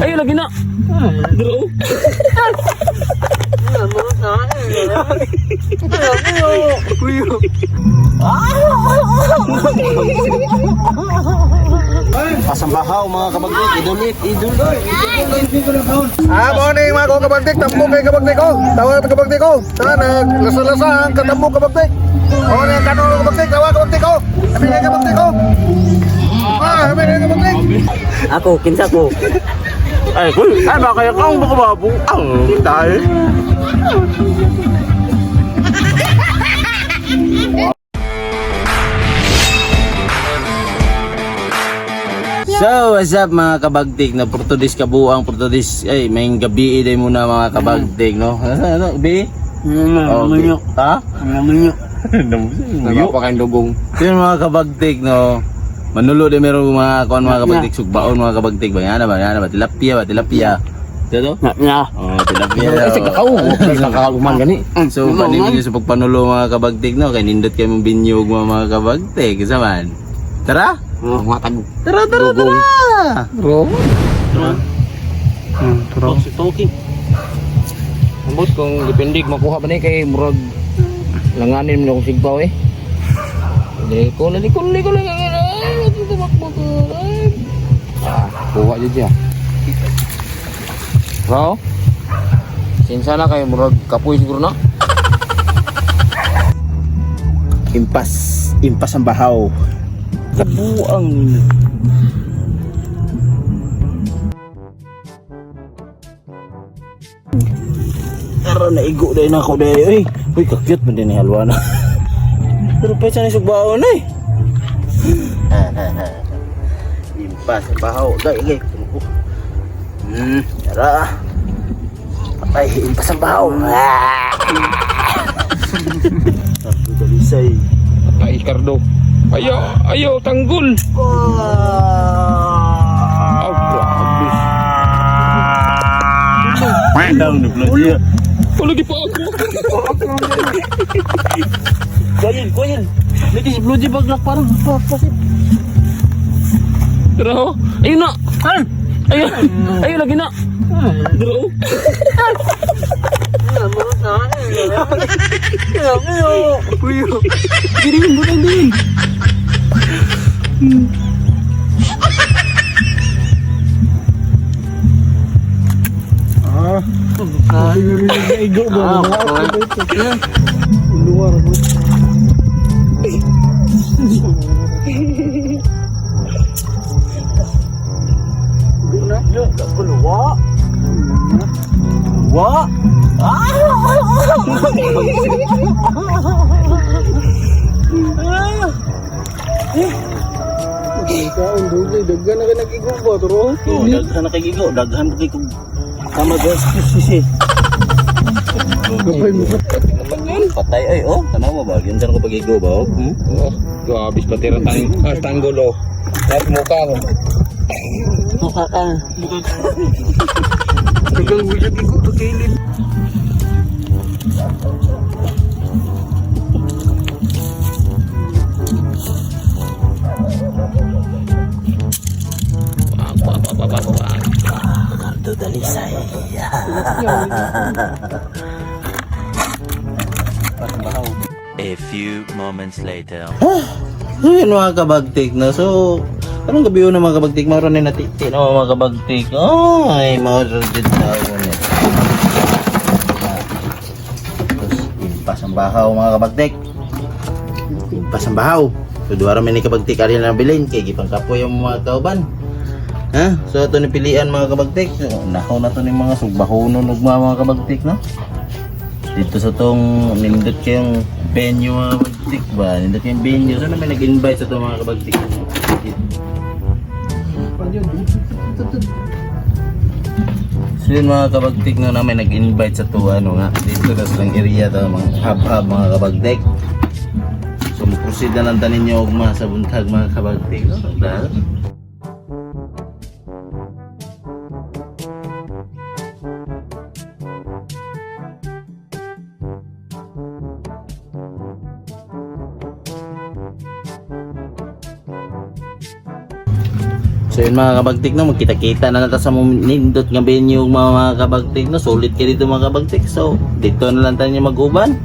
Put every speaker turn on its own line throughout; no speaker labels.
Ay, lagi na. Bro.
Pasambahaw mga kabagdik, idulit, idulit.
Ah, mo ni mga ko kabagdik, tambo kay kabagdik ko. Tawag ka kabagdik ko. Tara naglasa-lasa ang katambo kabagdik. Oh, ni kanon kabagdik, tawag kabagdik ko. Sabi kay kabagdik ko. Ah, sabi kay kabagdik.
Ako, kinsa ko.
Ay, kuy, ay baka kaya kang baka mabung ang tayo. So, what's up mga kabagtik na Portudis kabuang Portudis ay may gabi day muna mga kabagtik no. Ano ano gabi? Okay. Ha? Namuyo.
pa kayong dugong.
So yun mga kabagtik no. Manulo din meron mga kuan mga kabagtik sugbaon mga kabagtik ba yan ba yan ba tilapia ba tilapia. Dito?
Na.
Oh, tilapia.
Kasi kakao, kakao gani.
So panin niyo sa pagpanulo mga kabagtik no kay nindot kay mong binyog mga kabagtik. Isa man. Tara.
Matag.
Tara tara tara.
Bro.
Si Toki.
Ambot kung depende makuha pa ni kay murag langanin mo na akong sigbaw eh. Liko liko liko liko ay tumakbo ko. Ay. Ah, kuha jud siya. Bro. Sinsa na kay murag kapoy siguro na.
Impas, impas ang bahaw.
Kabuang.
Tara naigo dahil na ako dahil. Uy, uy ka-cute man din ni halwa na. Pero pa siya na sugbaon eh. Impas ang bahaw. Dahil, gay. Tara. Patay, impas ang bahaw. Ah! Sardo dalisay.
Ay, Cardo. Ayo, ayo tanggol. Aw, grabe.
Down the blood. Yeah.
Palagi pa ako.
Kuyin, kuyin. Lagi si Blue Jay baglak parang papasit.
Tara ho.
Ayun na. Ay. Ayun. Ayun lagi na. Bro. Girin, bukan din.
Ah. Igo ba? Luar mo.
Wa.
Kaon dugay daghan na kay nag-igo ba tro?
Oh, daghan na kay gigo, daghan pa kay kog tama guys. Sisi.
Kapay mo.
Patay ay oh, tanaw mo ba? Gyud ko pagigo ba? Oh? Hmm?
Oh, grabe patira tang ah, tanggol oh. Kahit mukha ko.
Mukha ka.
Dagang wujud igo to kilid.
Cardo Dalisay.
A few moments later.
So yun mga kabagtik no. So karong gabi na mga kabagtik maro na natiti no mga kabagtik. Ay, maro did na ako ni. Tapos impas ang bahaw mga kabagtik. Impas ang bahaw. So duha ra man ni kabagtik ari na bilin kay gipangkapoy ang mga kauban. Ha? So ato ni pilian mga kabagtik. So, nahaw na to ni mga sugbahonon ug mga kabagtik no. Dito sa tong nindot kayong venue mga kabagtik ba? Nindot kayong venue. So naman nag-invite sa tong mga kabagtik. So yun mga kabagtik no namin nag-invite sa to ano nga dito na silang area to mga hub-hub mga kabagtik. So mo-proceed na lang tanin niyo ugma sa buntag mga kabagtik no. Dahil So yun mga kabagtik no, magkita-kita na lang ta sa nindot nga venue mga kabagtik no. Sulit kayo dito mga kabagtik. So dito na lang tayo mag-uban.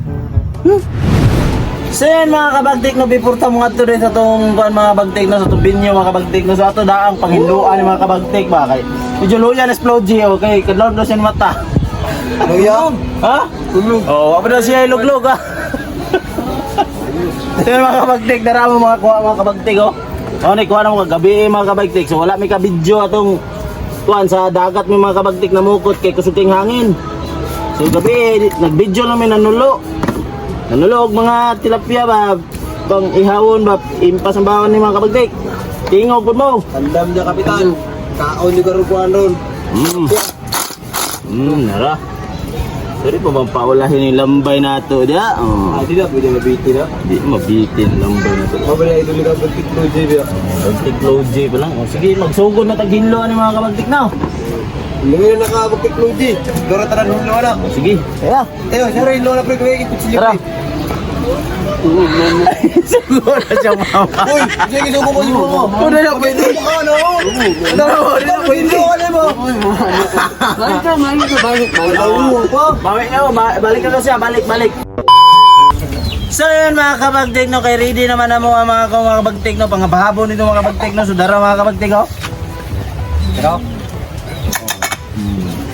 So yun mga kabagtik no, before ta mo ngadto din sa tong kuan mga kabagtik no, sa tong venue mga kabagtik no, so ato daang panghinluan ni mga kabagtik ba kay medyo luya na explode okay, kadlawon daw siya ng mata.
Luya.
Ha? Oh, apa daw siya iluglog ha? So yun mga kabagtik, dara mo mga kuha mga kabagtik oh. Oh, ni kuha na mo kagabi eh, mga kabagtik. So wala may ka-video atong kuan sa dagat may mga kabagtik na mukot kay kusog kay hangin. So gabi eh, nag-video lang may nanulo. Nanulo og mga tilapia ba pang ihawon ba impas ang bawon ni mga kabagtik. Tingog pud mo.
Andam niya kapitan. Kaon ni karon kuan ron.
Nara. Sorry pa bang paulahin yung lambay nato dia? Oh.
Ah, di na pwede mabiti na.
Di mabitin lambay nato.
Mabala idol ka bagtik no JB.
Kabagtik low J pa lang. O, sige, magsugod na taghinlo ni mga kabagtik na.
Lumiyo na ka bagtik no J. Dora taran hulo na.
O, sige. Kaya.
Tayo, sir, hilo na pre kay kutsilyo.
Tara. Sugod na siya mama.
Uy, sige suko ko suko mo.
Una na pwede.
Ano?
Tara, wala na pwede.
Balik ka, balik ka, balik.
Balik na, balik na siya, balik, balik. So yun mga kabagtik no, kay ready naman na mo ang mga mga kabagtik no, panghabahabo nito mga kabagtik no, so dara mga kabagtik oh.
Pero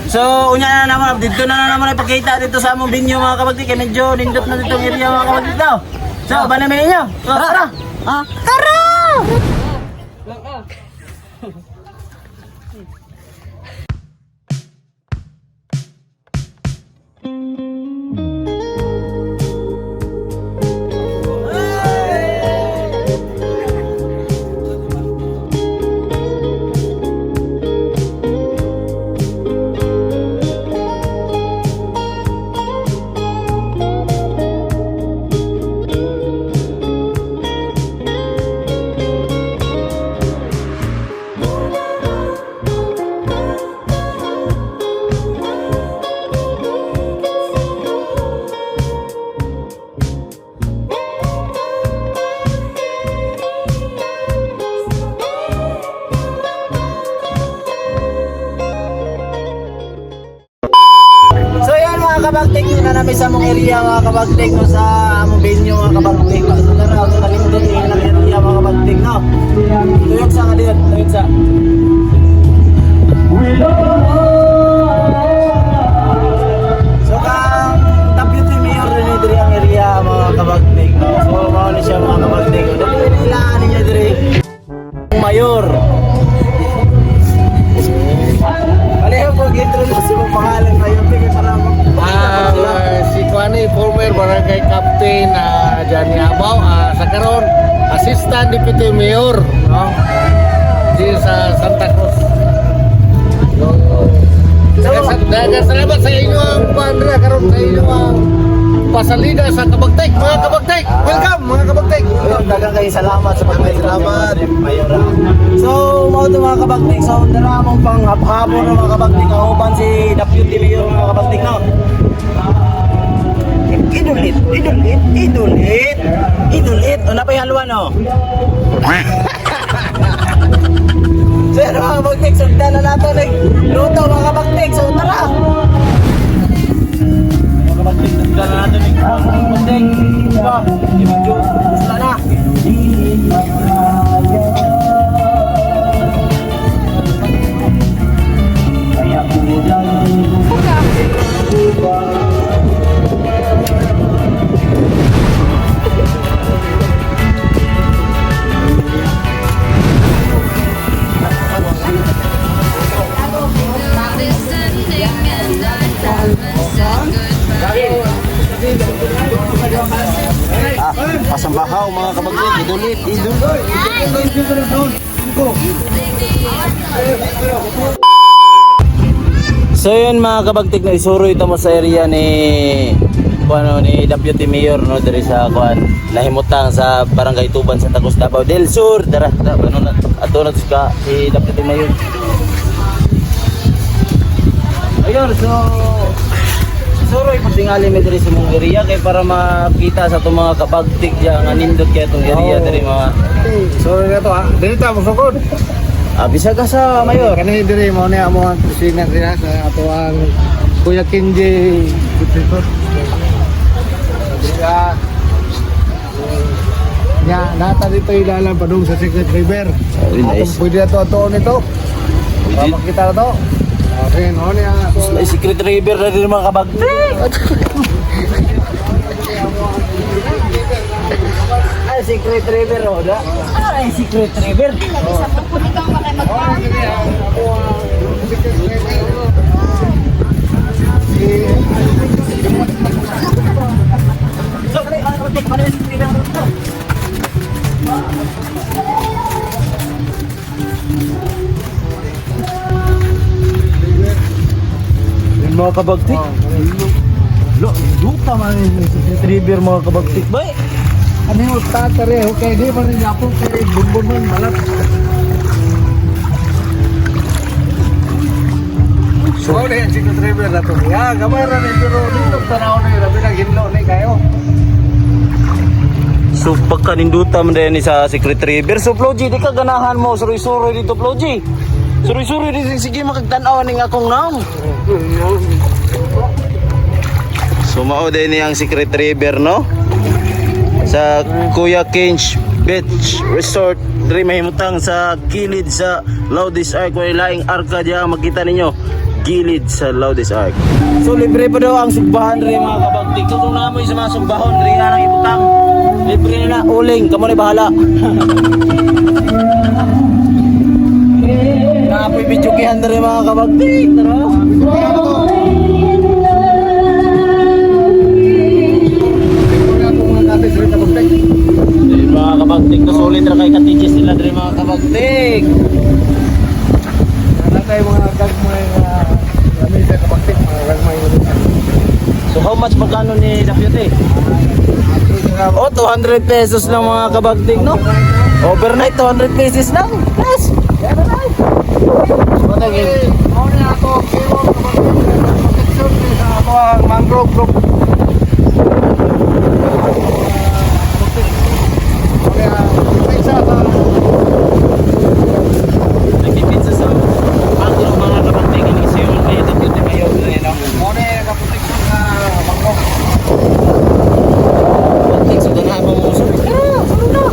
So unya na naman, dito na, na naman ipakita dito sa among venue mga kabagtik, kay medyo nindot na dito ang area mga kabagtik daw. So, ba na inyo? So, tara! Ah, tara! So yan mga kabagtik, yun na namin sa among area mga kabagtik no, sa among venue mga kabagtik. So tara, so nalindot yung lang area mga kabagtik no. Tuyok sa nga diyan, tuyok sa. So kang deputy mayor rin diri ang area mga kabagtik no. So mao ni siya mga kabagtik. Dili nilaan ninyo diri. Mayor. Pareho po introduce mo pangalan kayo kay para
Ah, si Kuani, former barangay captain Johnny Abaw, sa karon assistant deputy mayor, no? Dito sa Santa Cruz. So, daghang salamat sa inyo ang pandra karon sa inyo ang pasalida sa Kabagtek, mga Kabagtek. Welcome mga Kabagtek.
Ayun, daghang kayo salamat sa pag
Salamat.
Mayor. So, mao to mga kabagtik. So, dara mong panghabhabon ng mga kabagtik. Kauban si Deputy Mayor mga kabagtik no. Idulit, idulit, idulit, idulit. Una pa yung halwa no. So, yan mga kabagtik. Sundan na nato nagluto mga kabagtik. So, tara! Mga kabagtik, sundan na nato kabagtik. Diba? Medyo gusto na.
Listening and I haven't said goodbye.
Pasambahaw mga kabagtik, idulit, idulit. So yun mga kabagtik na isuroy ito mo sa area ni kuano ni Deputy Mayor no diri sa kuan nahimutang sa Barangay Tuban Santa Cruz Davao del Sur dara dara ano na ato na ka si Deputy Mayor. Ayun so Suroy po tingali mi diri sa mong area kay para makita sa itong mga kabagtik diya nga nindot kay itong area diri mga
Sorry na to ha. Dili ta musukod.
Ah, bisag sa mayor.
Kani diri mo ni amo ang kusina diha sa ato ang Kuya Kenji Resort. Diha. Nya, nata dito ilalan padung sa Secret River.
Ay, nice.
Atong pwede ato ato nito. Para makita na to. Okay, no niya.
May Secret River na din mga kabagtik. Ay, Secret River, oh, da? Ay, Secret River.
Sa pupunta ka kay magpa.
Yung mga kabagtik. Lo, duta man yung Secret River mga kabagtik, bay.
Ano yung tatare? Okay, di pa rin ako kay bumbon man malat. So, ano yung Secret River na to? Ya, gamay ra ni pero dito tanaw ni rabi nang hinlo ni kayo.
So pagka ninduta man din sa Secret River. So Floji, di ka ganahan mo suroy-suroy dito Floji. Suroy-suroy dito sige makagtan-aw ning akong naong. So mao din ang Secret River no? Sa Kuya Kench Beach Resort diri mahimutang sa gilid sa Lourdes Arc way laing arka diya makita ninyo gilid sa Lourdes Arc. So libre pa daw ang sugbahan diri mga kabagtik. So, kung naamoy sa mga sugbahon diri na lang ibutang. Libre na uling, kamo na bahala. Naapoy videokehan diri mga kabagtik. Tara. Diri mga kabagtik, no solid ra kay katiches nila diri mga kabagtik.
Natay mga gagmay nga kami sa kabagtik mga gagmay nga.
So how much magkano ni Deputy? Oh, 200 pesos lang mga kabagtik, no? Overnight, 200 pesos lang. Yes!
Mao ni ako kimo protection ni sa ako ang mangrove group. Kaya, sa
Nagpipinsa sa mangrove mga kabagtik. Ini si yung kay Deputy Mayor na yun, no?
Mao ni ka-protection sa mangrove.
Kabagtik, so ganahan mo mo. Tara, sunod na!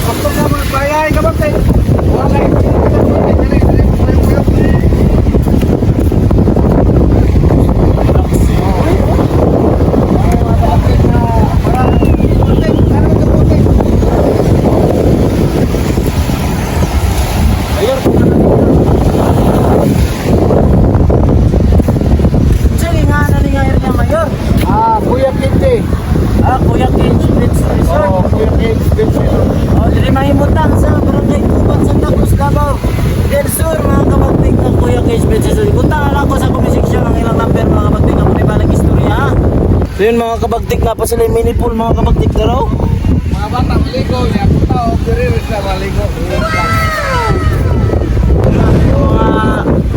Kapag ka mga bayay kabagtik. Wala kay.
Sige nga na ni ngayon niya, Mayor.
Ah, Kuya Kinti.
Ah, Kuya Kench Beach Resort.
Oh, Kuya Kinti Beach Resort.
Oh, diri mahimutang sa Barangay Tuban, Santa Cruz, Davao del Sur, mga kabagtik ng Kuya Kench Beach Resort. Punta na lang ako sa comment section ang ilang number mga kabagtik. Ako ni balang istorya ha. So yun mga kabagtik na pa sila yung mini pool mga kabagtik na raw.
Mga bata maligo, niya punta o diri sila maligo.
Mga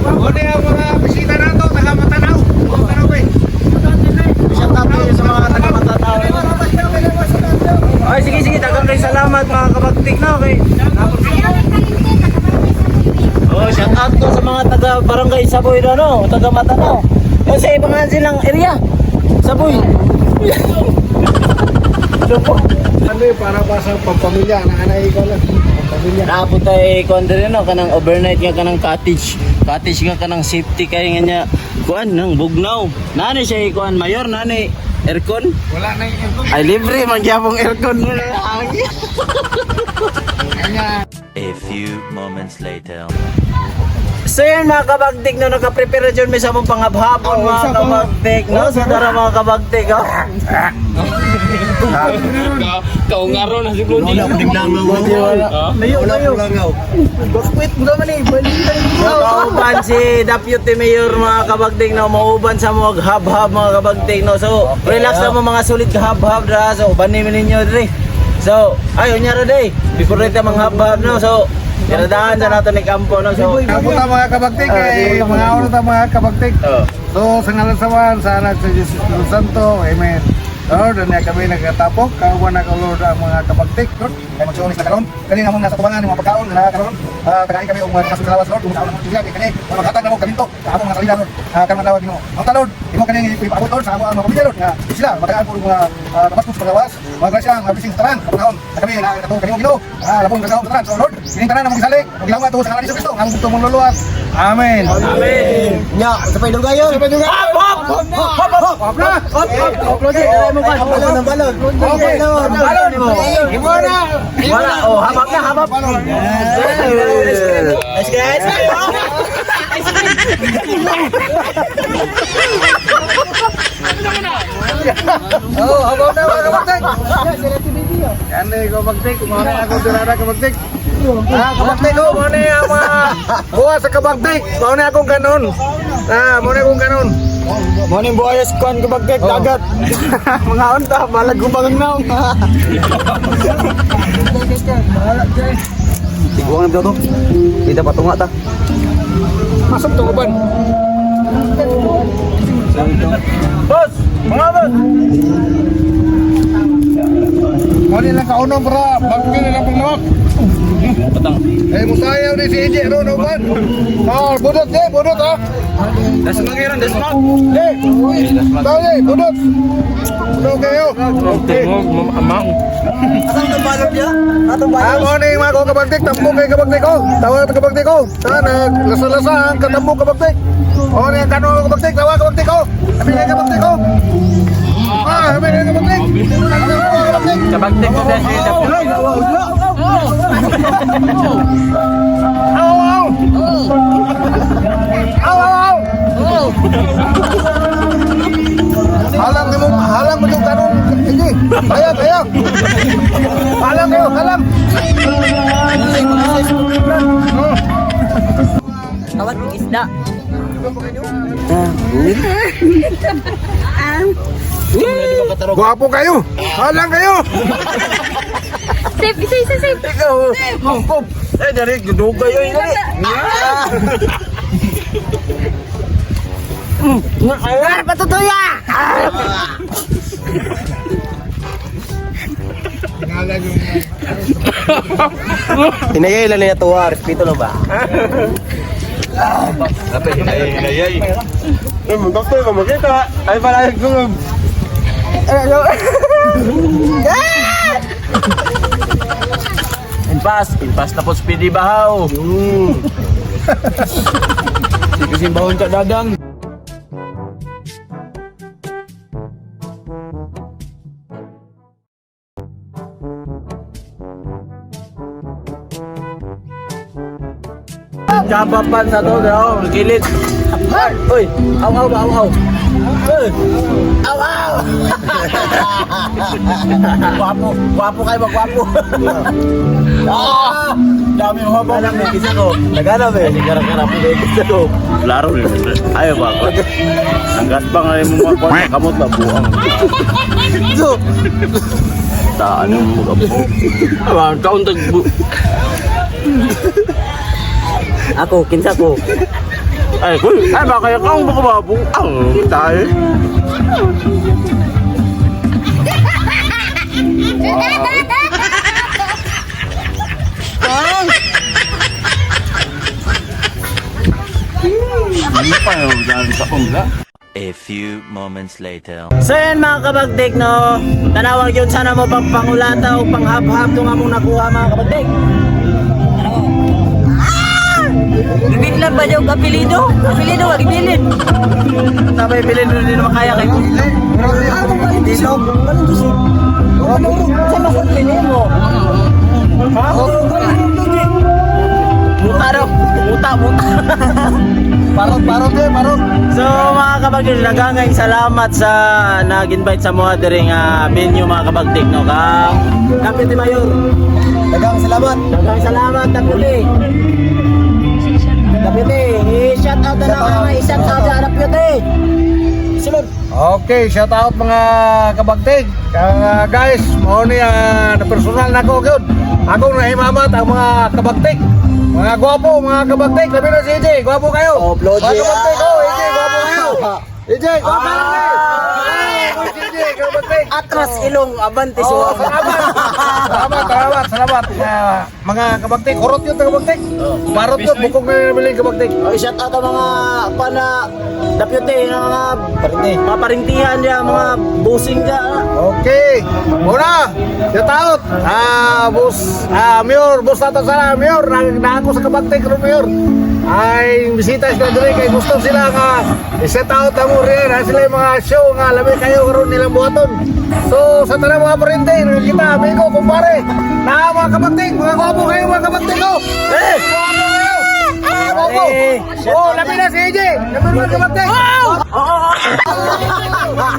Mao ni ang mga bisita nato taga Matanao. Matanao ba?
shout out kayo sa mga taga Matatao. Ay sige sige, daghang kayo salamat mga kabagtik na okay.
Ayaw kay kalinti, nakabarangay sa Buwi.
Oh, shout out ko sa mga taga Barangay Saboy na no, taga Matanao. Yung sa ibang nga silang area. Saboy.
Ano eh, para ba sa pampamilya, anak-anak ikaw lang. Pampamilya.
Naabot tayo kuan diri no kanang overnight nga kanang cottage. Cottage nga kanang safety kay nga niya kuan nang bugnaw. Nani siya kuan mayor nani aircon.
Wala na yung aircon.
Ay libre man gyapong aircon mo na.
A few moments later.
So yun mga kabagtik no, nakaprepare na dyan may sa mong panghabhabon mga kabagtik no. So tara mga kabagtik oh.
Kaungaro na si Blondie.
Layo, layo. Bakwit mo naman eh. Mauban si Deputy Mayor mga kabagting no. Mauban sa mga hab-hab mga kabagting no. So, relax na mo mga sulit ka hab-hab dra. So, uban ni ninyo dre. So, ayo nya ra day. Before rita mga hab-hab no. So, diradaan sa nato ni kampo no. So,
Kabuta mga kabagtik eh, mga oras ta mga kabagtik.
oh.
So, sa ngalan sa Amahan, sa Anak, sa Diyos Espiritu Santo. Amen. Lord, ano kami nagkatapok, kauban na ka, Lord, ang mga kabagtik, Lord. Kay magsuonis na karon. Kani namong nasa tubangan yung mga pagkaon na karon. Tagain kami og mga kasalawas, Lord, kung kaon mo siya kay kani mga maghatag na mo kaminto sa among mga salida, Lord. Karon adlaw, Ginoo. Ang ta, Lord, imo kani ipaabot, Lord, sa amo ang mga pamilya, Lord, nga sila matagaan po mga kabaskog sa paglawas, mga grasya, mga blessing sa tanan, sa panahon na kami na katong kanimo, Ginoo. Labong kagahom sa tanan. So Lord, kining tanan among gisalig, ug gilawat sa ngalan ni Kristo, ang among mong luluwas. Amen.
Amen. Nya, sa paydugayon. Sa paydugayon. Hop hop hop hop hop
Hop na.
hop hop. Balon, balon.
Okay.
Balon.
Imo na.
Wala, oh, habap na, habap.
Balon.
Ice cream, ice cream.
Oh, habap na mga kabagtik. Yan eh, kabagtik. Mga na ako dirara kabagtik. Kabagtik oh, mga na yung mga buwa sa kabagtik. Mga na akong kanon. Mga na akong kanon.
Morning buhayas kuan kabagtek dagat. Mga unta balag gubang naong. Tiguang na to. Kita patunga ta.
Masuk to uban.
Boss! Mga boss!
Muna lang kaunong para bagkin na lang panglawak. Eh, musayaw ni si EJ ron uban. Oh, budot eh, budot ah.
Dasmag yun, dasmag!
Eh, tao eh, budot. Budot kayo. Okay.
Tingog, amang.
Asan tong balot niya? Atong balot.
Morning mga kong kabagtik, tambok kay kabagtik ko. Tawag ka kabagtik ko. Sa naglasa-lasa ang katambok kabagtik. O ni ang kano kabagtik, tawag kabagtik ko. Sabi kay kabagtik ko. Sabi kay kabagtik. Kabagtik.
Kabagtik ko dahil siya.
Aw, aw. Aw, aw, aw. Halang mo, halang mo yung kanon. Hindi. Ayaw, ayaw. Halang kayo, halang.
Kawat ng isda.
Gwapo kayo. Halang kayo.
Save, isa, isa, save.
Eh, dari, dugay yun.
Ah, patutuya. Hinayay lang niya tuwa, respeto lang ba?
Hinayay.
Eh, magdoktor ka makita. Ay, pala yung gulong.
Inpas, inpas na po speedy bahaw. Sige bahon ka dagang. Kapapan sa to, daw, gilid. Uy, aw aw aw aw. Uy.
Aw aw. Gwapo, gwapo kayo ba gwapo? Ah!
Dami mo ba?
Alam mo, isa ko. Naghanap eh.
Gara-gara po
Isa ko.
Laro rin. Ayaw ba ako? Ang gaspang ay mo mga kamot ba buang.
So,
Ta ano mo ka po? Ang kaon tag
Ako, kinsa ko.
Ay, kuy, ay ba kaya kaon ba ka ba buang tayo? Ano pa yung dami sa pangla?
A few moments later.
So yun mga kabagdik no, tanawag yun sana mo pang pangulata o panghap-hap itong among nakuha mga kabagdik.
Bigla ba yung apelido? Apelido, wag ibilin.
Tama yung bilin hindi naman kaya kay Dilog. Muta daw. Muta, muta.
Parot, parot eh, parot.
So mga kabagdik, daghang salamat sa nag-invite sa mga diri nga venue mga kabagdik no. Kang Deputy Mayor.
Daghang salamat.
Daghang salamat Deputy. Deputy, i-shout out na lang, i-shout out sa Deputy.
Sulod.
Okay, shout out mga kabagtig. Guys, mao ni na personal na ko gyud. Akong nahimamat ang mga kabagtig. Mga gwapo, mga kabagtig. Labi na si EJ, gwapo kayo.
Oh, Floji.
Mga kabagtig, oh, EJ, gwapo kayo. EJ, gwapo kayo. Ah, si EJ, kabagtig.
Atras ilong abante
Oh, salamat. Salamat, salamat, salamat. Ah, mga kabagtig, kurot yun kabagtig. Parot yun, bukog na nabili kabagtig.
Oh, shout out ang mga pana deputy ng mga parinti. Mga parintihan niya, mga busing niya.
Okay. Muna, shout out. Boss, Mayor, boss nato sa Mayor, na ako sa kabagtig ron Mayor. Ay, bisita sila diri kay gusto sila nga i-set out ang rin ha, sila yung mga show nga labi kayo karon nilang buhaton. So, sa tanang mga parente, kita amigo, kumpare, na mga kabagtig, mga gwapo kayo mga kabagtig ko. Eh! Gwapo kayo! Gwapo! Oh, labi na si AJ! Labi na kabagtig!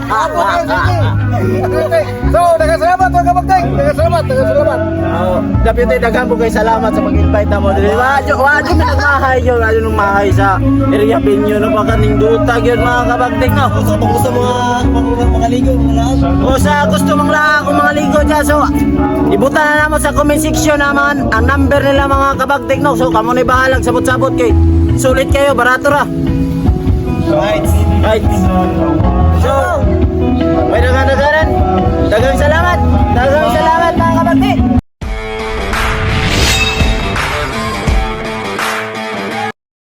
Gwapo kayo si AJ! Kabagtig. So, nagkasalamat mga kabagtig! Nagkasalamat, nagkasalamat!
Oh, deputy, daghan po kayo salamat sa pag-invite namo diri. Wa jo mi nagmahay yo, wa jo mahay sa area venue no pa kaning duta gyud mga kabagtig no.
Sa sa mga mga ligo mga lahat.
O sa gusto mong lahat kung mga ligo dyan, so ibutan na naman sa comment section naman ang number nila mga kabagtig no. So kamo na bahalag sabot-sabot kay sulit kayo, barato ra.
Right.
Right. So, may dagan-daganan. Dagang salamat. Dagang salamat mga kabagtig.